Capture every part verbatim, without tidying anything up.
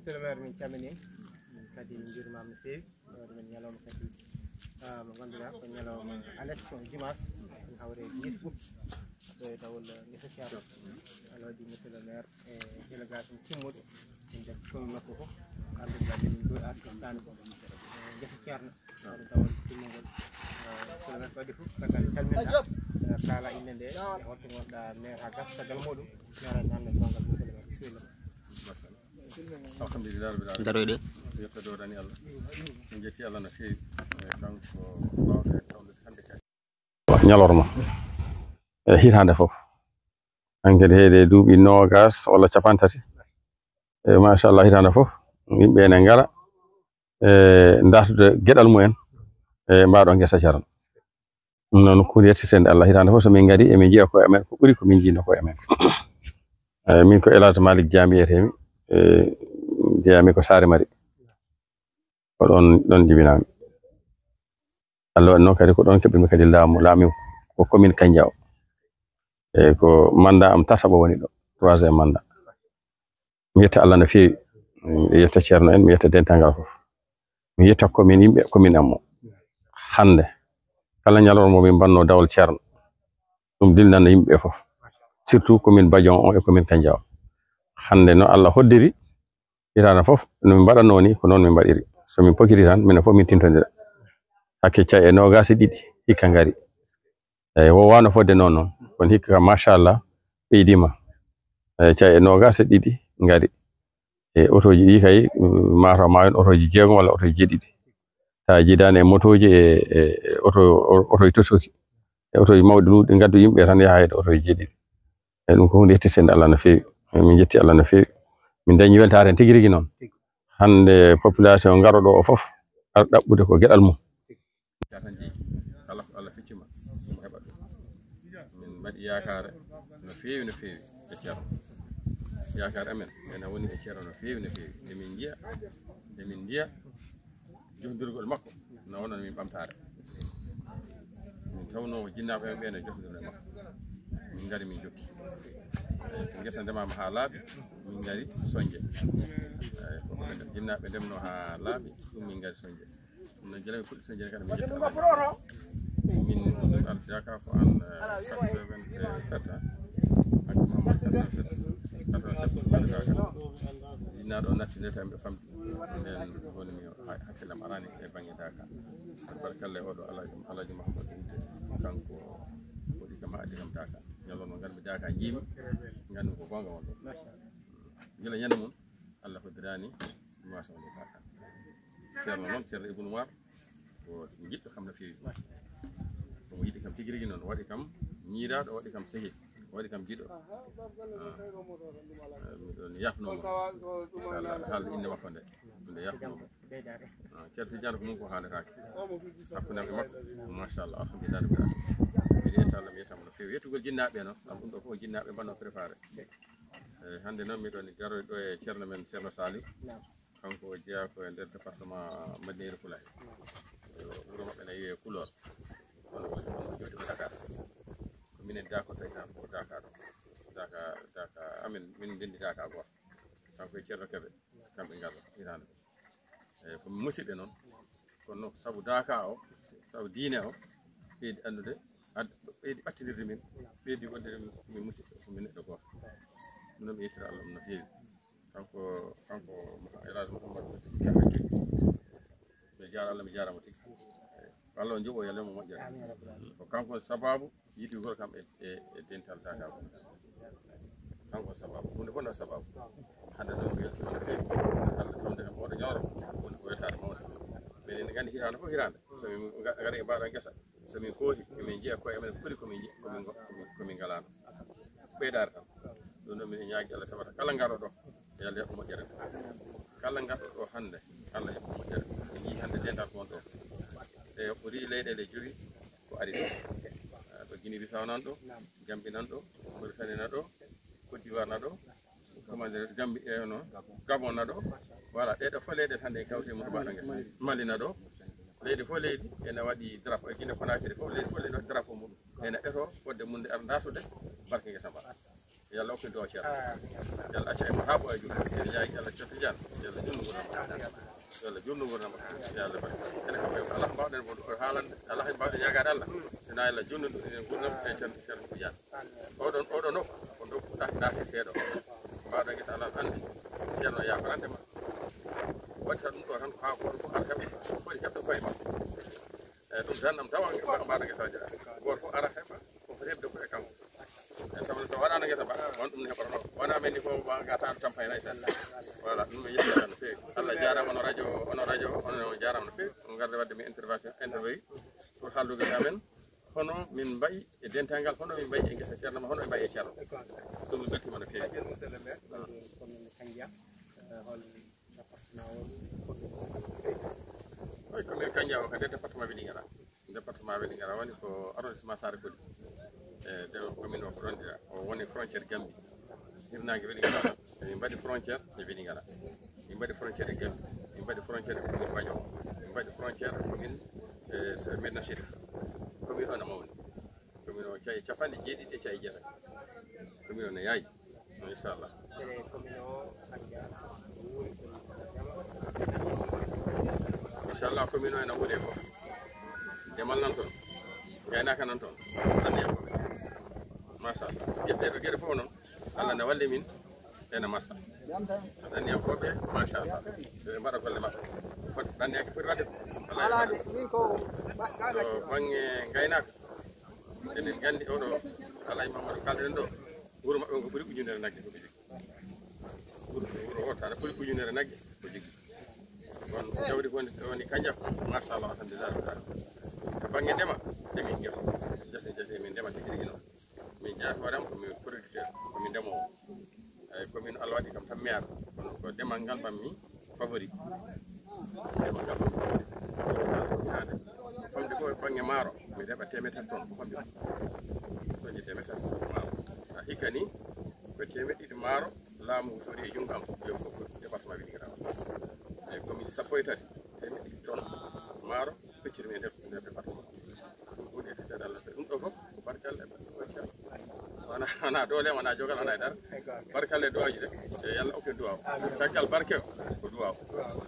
Monsieur le maire, min calminii, min kadi min njuurimaama no feewi. Ɗo ɗumen ñalawma kadi, ah, mo ngannduɗaa ko ñalawma alet, ko dimanche, en hawre dix août. Ɗo e dawol, eh, ngesa Ceerno. Alhaji monsieur le maire e délégation timmuɗo. En njettii commune makko fof. Ko annduɗaa min ɗo artirtaani ko, eh, ngesa Ceerno. Wano dawol timmungol, eh, monsieur le maire waɗi fof, caggal calminɗaa, eh, kaala innde nde, e holto ngonɗaa maire haa gasa caggal muɗum, maire nanne gongal monsieur le maire. Bismillah. Alhamdulillah rabbil alamin. Daroyɗe. Yetto dowdani Allah. Min jetti Allah no feewi. E kanko bawɗo en tawde hannde kadi. Ñalorma. E hitaande fof. Hankadi heede duuɓi noogas walla capanɗe tati. E machallah hitaande fof. Yimɓe ene ngara. E ndartude geɗal mumen. E mbaɗo ngesa Ceerno. Ɗum noon ko huunde yettitende Allah, hitaande fof so min ngari, emin njiya koye amen ko ɓuri ko min njiino koye amen. Eyi, min ko El Hadj Malick Dia mbiyetee-mi, e, jeyaa-mi ko Saare Mari. Ko ɗoon, ɗoon jibinaa-mi. Allah waɗi noon kadi ko ɗoon keɓmi kadi laamu, laami ko commune Kañnjaawo. Eyi, ko mandat am tataɓo woni ɗo, troisième mandat. Mi yetta Allah no feewi. Mi yetta Ceerno en, mi yetta dental ngal fof. Mi yetta commune yimɓe commune am o. Hannde, kala ñalawma mo min mbaɗno dawol Ceerno, ɗum dilnanno yimɓe ɓe fof. Surtout commune Badion o e commune Kañnjaawo. Hannde no Allah hoddiri, hitaande fof, no min mbaɗatnoo ni, ko noon min mbaɗiri. So min pokiri tan, minen fof min tintondira. Hakke caɗeele noogaas e ɗiɗi hikka ngari. Eyi, woowaano fodde noon noon. Kono hikka kam, machallah, ɓeydiima. Eyi, caɗeele noogaas e ɗiɗi ngari. E otooji ɗi kay, mm, mataw ma yon otooji jeegom walla otooji jeeɗiɗi. Tawa jiidaani e motooji e, e, e oto, o-, otooji tosoki. E otooji mawɗi ɗi ngaddu yimɓe tan yaha e otooji jeeɗiɗi. E ɗum ko huunde yettirtende Allah no feewi. E min njetti Allah no feewi. Min dañi weltaare heen tigi rigi noon. Hannde population ngaro ɗo o fof, ar ɗaɓɓude ko geɗal mum. Tan jeyi. Kala ko Allah feccima, omo heɓa ɗum. Min mbaɗi yaakaare no feewi, no feewi e Ceerno. Yaakaare amen ene woni e Ceerno no feewi, no feewi. Emin njiya, emin njiya jotondirgol makko no wonno min ɓamtaare. Min tawno ko jinnaaɓe amen ɓe no jotondirno e makko. Min ngari, min jokki. Eyi, ko ngesa ndemaama haa laaɓi, min ngari soñde. Eyi, ko jinnaaɓe ndemno haa laaɓi, ɗum min ngari soñde. Ɗum noon, gila min puɗɗi soñde kadi, min njetti Allah. Min ardi Daaka ko an, eh, quatre-vingt-sept, eh, quatre-vingt-sept, quatre-vingt-sept, min Daaka. Jinnaaɗo o natti nde tan ɓe famɗi. Nden woni mi ha-, hakkillam arani e bannge Daaka. Barkalle oɗo Alhaji, Alhaji Mahamadou Wudde, kanko waɗi kam, addi kam Daaka. Ñalawma ngarmi Daaka, njiimi, nganmi ko goonga won ɗo. Gila ñande mum, Allah hoddirani mi wasa wonde Daaka. Ceerno noon, Ceerno Ibnu Umar, ko jiɗɗo kam no feewi. Omo yiɗi kam tigi rigi noon, waɗi kam ñiiraaɗo, waɗi kam sehil, waɗi kam giɗo. Ah. Ah, miɗon yaafnoo mo. Inchallah, haalde innde makko nde, nde yaafnoo mo. Ah, Ceerno Tijaan ko mum ko haaletaake. Hakkunde am e makko, machallah, alhamdulillah rabbil alamin. Miɗo yetta Allah, mi yettama no feewi. Yettugol jinnaaɓe noon, ɗum ɗo fof jinnaaɓe mbanno préparé. Eyi, hannde noon miɗon daroy ɗo e ceerno men, Ceerno Saliou. Naam. Kanko o jeyaa ko e nder département Madina Yoro Fulaye. Naam. E wuro maɓɓe na wiyee Kulor. Kono woni, kono jooɗi ko Dakar. Ko minen Daaka tawi tan ko Daaka ɗo. Daaka, Daaka, amin, min ndenndi Daaka gooto. Kanko e Ceerno Kebe, kamɓe ngarno hitaande. Eyi, ko mi musiɓɓe noon. Kono noon, sabu Daaka o, sabu diine o, ɓeydi anndude, ad-, ɓeydi ɓattindirde min, ɓeydi wonde min musiɓɓe, ko min neɗɗo gooto. Ɗum noon, mi yettira Allah ɗum no feewi. Kanko, kanko Mouha-, El Hadj Mouhamadou Kanka Joyi. Mi jaara Allah, mi jaarama tigi. Eyi, Allah on joɓo, yo Allah mo moƴƴere. Amiin, ya rabbal alamin. Ko kanko sababu yiɗugol kam e, e, e dental Daaka. Kanko sababu, huunde fof na sababu. Hannde noon mi weltiima no feewi. Allah tawde kam oɗo ñawro, woni ko weltaare mawnde. Minen ene nganndi hitaande fof hitaande. So min nga-, ngari e mbaɗa ngesa, so min kooti, emin njiya koye amen ko ɓuri ko min nji-, ko min ngo-, ko min, ko min ngalaano. Ɓeydaare tan. Ɗum noon minen ñaagi Allah tabaraka kala ngarɗo ɗo. Yo Allah yoɓ moƴƴere. Kala ngarɗo ɗo hannde, Allah yoɓ moƴƴere. En njii hannde dental ko won ɗo. E o rii leyɗeele jowi ko ari ɗo. Ah, ɗo Guinée Bissau nan ɗo, Gambie nan ɗo, Mauritanie na ɗo, Côte d'Ivoire na ɗo, comment dirais-je, Gambie, eh, no, Gabon na ɗo. Voilà, ɗee ɗo fof leyɗe hannde en kawti e mum ɗo mbaɗa ngesa. Mali na ɗo. Leydi fof leydi ene waɗi drapeau, e Guinée Conakry fof leydi fof leydi waɗi drapeau muɗum. Ene eto fodde mum nde ara dartude barke ngesa mba. Yalla okku duwa ceerno. Yalla acca e mo haa ɓooya juuɗe. Ene yaagi Yalla cotta jaan. Yalla junnu ngurnam. Yalla junnu ngurnam. Yalla barke. Ene haɓɓa e Allah mbaawɗen mo haalande. Allah mbaawɗen yaagaade Allah. Sina Yalla junnu ngurnam e ceerno ceerno ko jaan. Oɗon oɗo nokku ko nokku ɗaati darsi seeɗo. Mbaawɗa gesa Allah andi. Ceerno yaafarante ma. Waɗi sa ɗum ɗo tan ko haa gooto fof arata foti heɓde koye makko. Eyi ɗum tan ɗam tawa mbaɗa ngesa jara. Gooto fof ara heɓa ko foti heɓde ko e kanko. E sabu so waɗano ngesa ba on ɗum ne heɓata ɗo wona men ni ko gataɗo tampay nay tan. Voilà ɗum mi yettata no feewi. Allah jarama ono radio ono radio ono jarama no feewi on garde wadde mi intervention interview pour haaldude amen hono min mbayi e dental ngal hono min mbayi e ngesa ceerno ma hono ɓe mbayi e ceerno. Ɗum mi weltima no feewi. Oy commune Kanja o ko nder département Vélingara. Département Vélingara woni ko arrondissement Sare Koli. E de commune o ko ɗon dira o woni frontière Gambie. Hirnaange Vélingara min mbaɗi frontière e Vélingara. Min mbaɗi frontière e Gambie. Min mbaɗi frontière e commune Baño. Min mbaɗi frontière e commune e Medina Chérif. Commune o no mawni. Commune o caye capanɗe jeeɗiɗi e caye jeetati. Commune o ne yaaji. Inchallah. Inchallah commune o ene wuuri e fof. Demal nan toon. Gaynaka nan toon. Anniya fof. Machallah. Geɗe ɗo geɗe fof noon. Allah ne walli min. Ene marsa. Anniya fof ɓe machallah. Ɓe mbaɗa golle maɓɓe. Foti anniya ko foti wadde. Alaa de min ko. Bangge gaynaka. Eɗen nganndi oɗo Alhaji Mamadou kalɗen ɗo wuro maɓɓe ngo ɓuri ujunere nagge ko ɓe jogii. Wuro wuro o tan ɓuri ujunere nagge ko jogii. On jawdi ko woni woni kanja machallah alhamdulillah. To bangge ndema ndemi ngema jasi jasi min ndema tigi tigi noon. Min jeeya hooram ko mi producteur ko mi ndemowo. Eyi commune Allah waɗi kam tan maire kono ko demal ngal mbanmi favori. Demal ngal mbanmi favori. Famde ko e bangge maaro mi reɓa temeɗɗe tati ton ko famde. Soñi temeɗɗe tati ton maaro. A hikka ni ko temeɗɗe ɗiɗi maaro laamu ngu sori e junngo am yo fof département Vélingara. Eyi commune sappo e tati temeɗɗe ɗiɗi ton maaro peccirmi e nder nder département. Ɗum huunde e titade Allah ɗum ɗo fof ko barkalle e barke wona wona doole wona jogal wona e dara. Barkalle duwaaji de e yalla okke duwaaw caggal barke o ko duwaaw.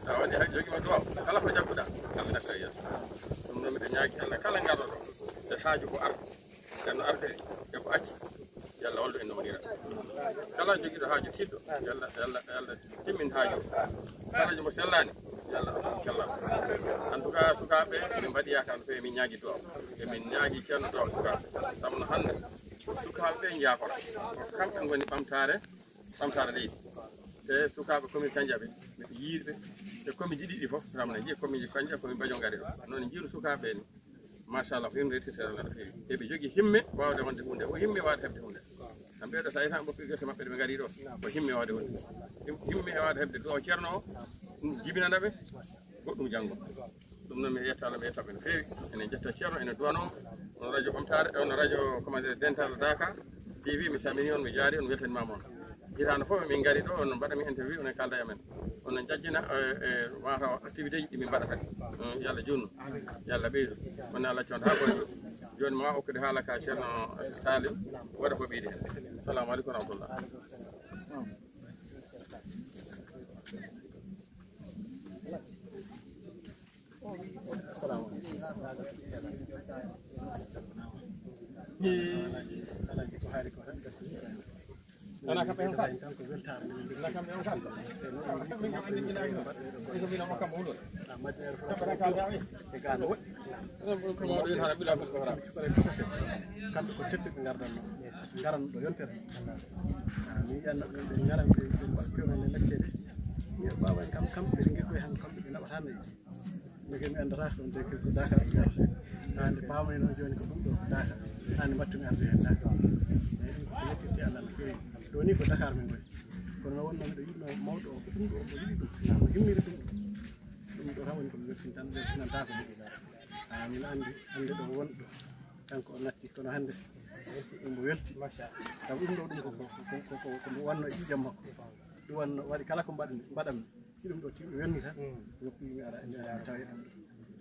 Sa waɗi hay jogima duwaaw kala ko jagguɗa Allah natta e yeeso. Ɗum noon miɗo ñaagi Allah kala ngarɗo ɗo e haaju ko arde e no ardiri e ko acci yalla wallu en no wonira. Kala jogiɗo haaju tiɗɗo yalla yalla yalla timmin haaju. Kala jomo sellani yalla Allah kella. En tout cas sukaaɓe min mbaɗi yaakaar no feewi min ñaagi duwaw emin ñaagi ceerno duwaw sukaaɓe sabu no hannde sukaaɓe ɓe njaafora ko kamɓe ngoni ɓamtaare ɓamtaare leydi. Te sukaaɓe commune Kanja ɓe mbiɗa yiiɗɓe e commune ji ɗiɗi fof ramna jiya commune ji Kanja commune Badio ngari ɗo noon jiiru sukaaɓe ni. Machallah ko yimre tirtere Allah no feewi eɓe jogii himme wawde wonde hunde o himme wawde heɓde hunde. Kam ɓeeɗo so a yiyata ɓoppi gese maɓɓe ɗe ɓe ngari ɗo ko himme wawde hunde. Himme e wawde heɓde duwaw ceerno o ɗum jibinana ɓe goɗɗum janngo. Ɗum noon mi yetta Allah mi yetta ɓe no feewi enen jetta ceerno ene duwano on radio ɓamtare on radio commandé dental daka tv mi salmini on mi jaari on weltanimama on. Hitaande fof min ngari ɗo on mbaɗa min interview onon kalda e amen onon jajjina e wata activité ji ɗi min mbaɗa kadi. Yalla junnu yalla ɓeydu wona Allah conta ha gonɗo. Joni ma okkude haala ka ceerno salim waɗa ko ɓeydi hen. Salamu aleykum wa rahmatullah. Assalamu aleykum. Alhaji ko haali ko tan gasni. Ana kam ɓe tan ko weltaare men. Ana kam ɓe tan ko min kam ɓe jina ko min kam kam wulol. Madina fof e gaano woɗɗi. Ko mawɗo en hara bila ko sahara. Kamɓe ko teppi ɓe ngardan no ngaran ɗo yontere. Mi yiyan no ɓe ngaran ɓe ɓe mbaɗ pewna le lakkede. Mi baba kam kam ɓe ngi koy han kamɓe ɓe naɓata ne. Ndeke mi anndata ɗon de ko Dakar mi arata. Haa nde paamani noon jooni ko ɗum ɗo ko Dakar. Haa nde mbattumi arde heen Dakar. Eeyi ɗum ko yettirte Allah no feewi. Ɗo ni ko Dakar min ngoni. Kono no wonno miɗo yiɗno mawɗo o ko ɗum ɗo o yiɗi ɗum. Naa o himmiri ɗum. Ɗum ɗo tan woni ko mi welsintan welsinanta ko moƴƴi dara. Haa min anndi annde ɗo wonɗo kanko o natti kono hannde ɗum mo welti. Sabu ɗum ɗo ɗum ko ko ko ko ko mo wanno e ƴiiƴam makko. Ɗum wanno waɗi kala ko mbaɗmi mbaɗammi. Si ɗum ɗo tiiɗo welni tan noppi mi ara mi ara mi tawa e ɗum ɗo.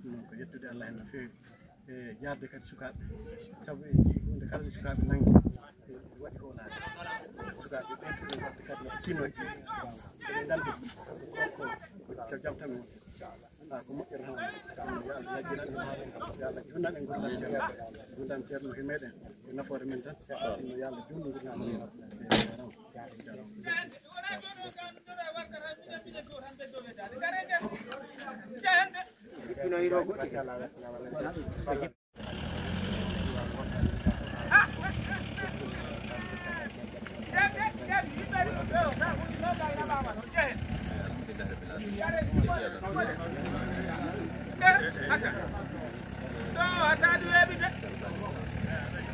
Ɗum noon ko yettude Allah heen no feewi e jaarde kadi sukaaɓe sabu en njii huunde kala nde sukaaɓe nanngi Waɗi ko wonaa. Sukaaɓe ɓe, ɓe waɗde kadi no tinnoji. Eɗen nganndi ko, ko, ko jam tan woni. Alaa ko moƴƴata heen. Yo Allah yajjinan en, yo Allah juutnan en nguurndam ceerno. Nguurndam ceerno he meɗen, ko nafoore men tan. Sinno yo Allah juutnu nguurndam men.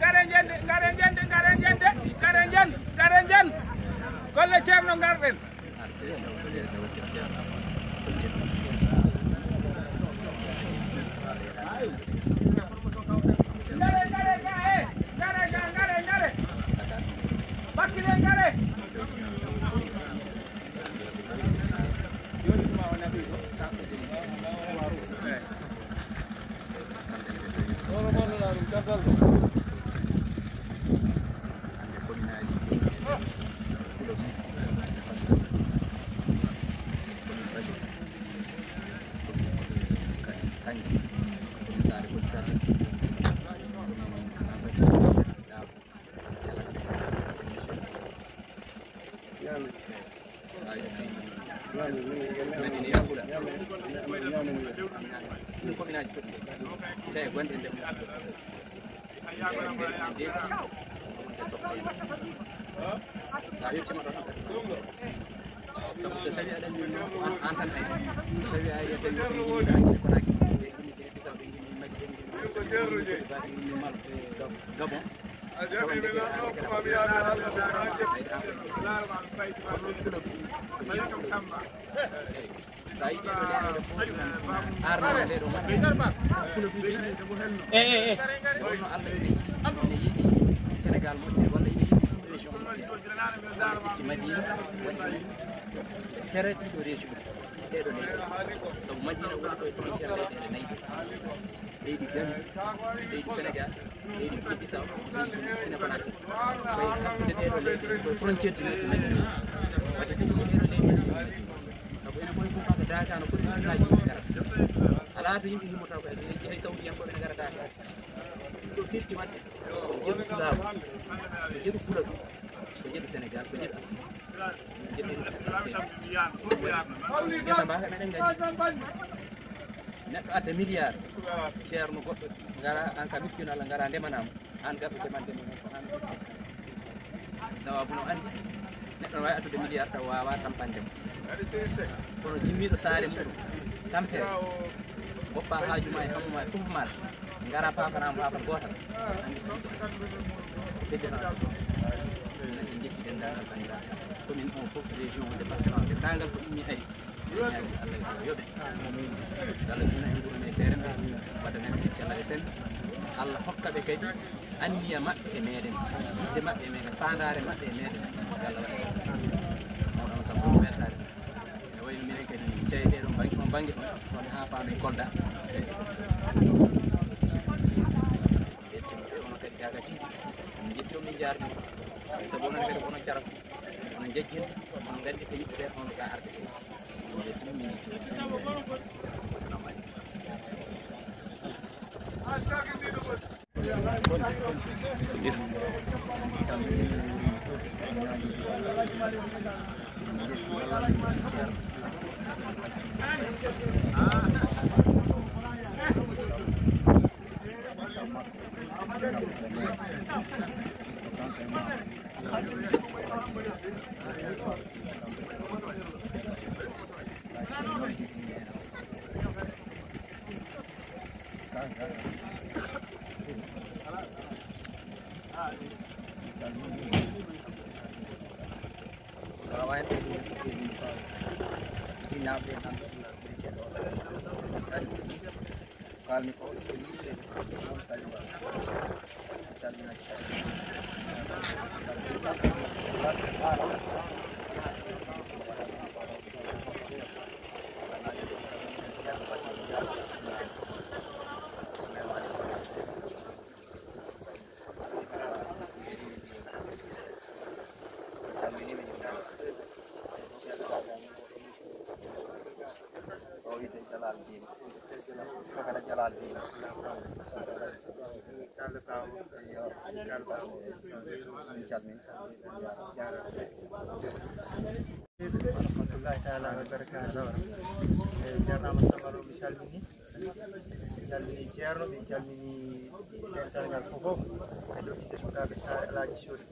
Ngare njende, ngare njende, ngare njende, ngare njende, ngare njende. Golle ceerno ngarɗen. Ngare, ngare, ngare, ngare, ngare, ngare. Bakkile ngare. Min commune aji foti tawi gonɗe nder mum. Ɓe detti e softeede. So a yettiima ɗo tan, sabu so tawi aɗa anndi no ko an, an tan ay. So tawi a yiyii tawi ko Guinée Bissau, ɓe ngimmii Mali, ɓe ngimmii Gabon. Sa yiɗi ɗo leyɗe ɗe fof, arnoo leyɗe maɓɓe. Fulo ɓiɓɓe. Eh, eh, eh. Wonno Allah ene, ene yiɗi Sénégal moƴƴere, walla ene yiɗi sous-région moƴƴere. Walla ƴetti Madina, waɗi sere ɗiɗo région. Ɗeɗo leyɗe. Sabu Madina woni koye frontière leyɗe ɗe nayi ɗe. Leydi Gambie, leydi Sénégal, leydi Guinée Bissau, leydi Guinée Conakry. Koye hakkunde ɗeɗo leyɗe, koye frontière ji majji Madina. Waɗi kadi ko ɗeɗo leyɗe ɗe majji. Sabu enen fof en kumpaka Daaka no foti ujunnaaji yimɓe ngarata. Alaa to yimɓe ngimmotoo ko e leydi hay Sawdiyankooɓe ne ngara Daaka. Ɗum ɗo firti waɗde ko jeɗu Fulaagu, ko jeɗu Fuladu, ko jeɗu Sénégal, ko jeɗu Afrique. Ngesa mbaa kam eɗen nganndi. Neɗɗo adda milliard, ceerno goɗɗo ngara, aan ka miskiino Allah, ngara ndemanaama. Aan gaɗɗo ndemande mo ko aan miskiino. Sababu no anndi, neɗɗo no waawi addude milliard taw waawaa tampande mo. Kono jimmiiɗo saare muɗum, tampere, woppa haaju ma e hammu ma e fof maaɗa. Ngara paafanaama paafal gootal. Anndi ko ɗum. Ɓe njetti denndaangal banndiraaɓe. Commune o fof, région o, département o, denndaangal ko ɗum mi ari. Eɗen ñaagi Allah yo yoɓe. Yo Allah juutnu en nguurndam e seere nde. Wadda men en cellal e semmbe. Allah hokka ɓe kadi anniya maɓɓe e meɗen. Yiɗde maɓɓe e meɗen. Faandaare maɓɓe e meɗen. Yo Allah waɗ. Mawɗo on sabu ko weltaare. Ene wayi no minen kadi ceyɗe ɗon bannge, on bannge ɗon. Wonde haa faami Kolda. Ceyɗe. Ƴetti ɓe, onon kadi Gaga T V. Min njetti on, min njaarni on. Sabu onon kadi ko onon carata. Onon njejjinta, onon nganndi ko yiɗɓe ɓe, onon ga arde. Min njetti on, min njetti on. Assalamu aleykum. Kalmi ko so yimɓe on tawi salmina. Jalal Diin. Ko kala Jalal Diin. Yo, min calmini. Warahmatullahi taala wabarakatuh. E jarama Samaro, mi salmini. Mi salmini Ceerno, mi salmini dental ngal fof fof. E ɗo inde sukaaɓe Saare Alaaji Soodi.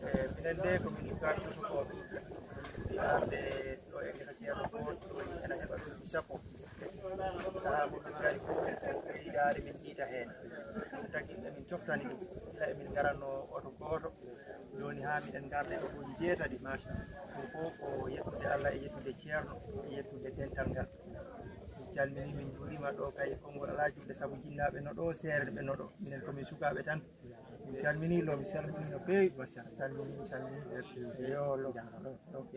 E minen de ko min sukaaɓe Tosokoɓe. Arde ɗo e gesa Ceerno Boot, ena heɓa duuɓi sappo. Sahaa mo min ngari fof, min ko ɓeydaade, min jiita heen. Ɗum tagi emin coftani ɗum. Gila emin ngaranno oto gooto, jooni haa miɗen ngarde otoji jeetati. Ɗum fof ko yettude Allah e yettude Ceerno e yettude dental ngal. Min calmini, min njuurima. Ɗo kay konngol alaa juuɗe, sabu jinnaaɓe no ɗo, seereer ɓe no ɗo. Minen ko min sukaaɓe tan. Min calmini lo, mi salmini no feewi. Machallah, salmini, salmini. Yo lo, lo, lo.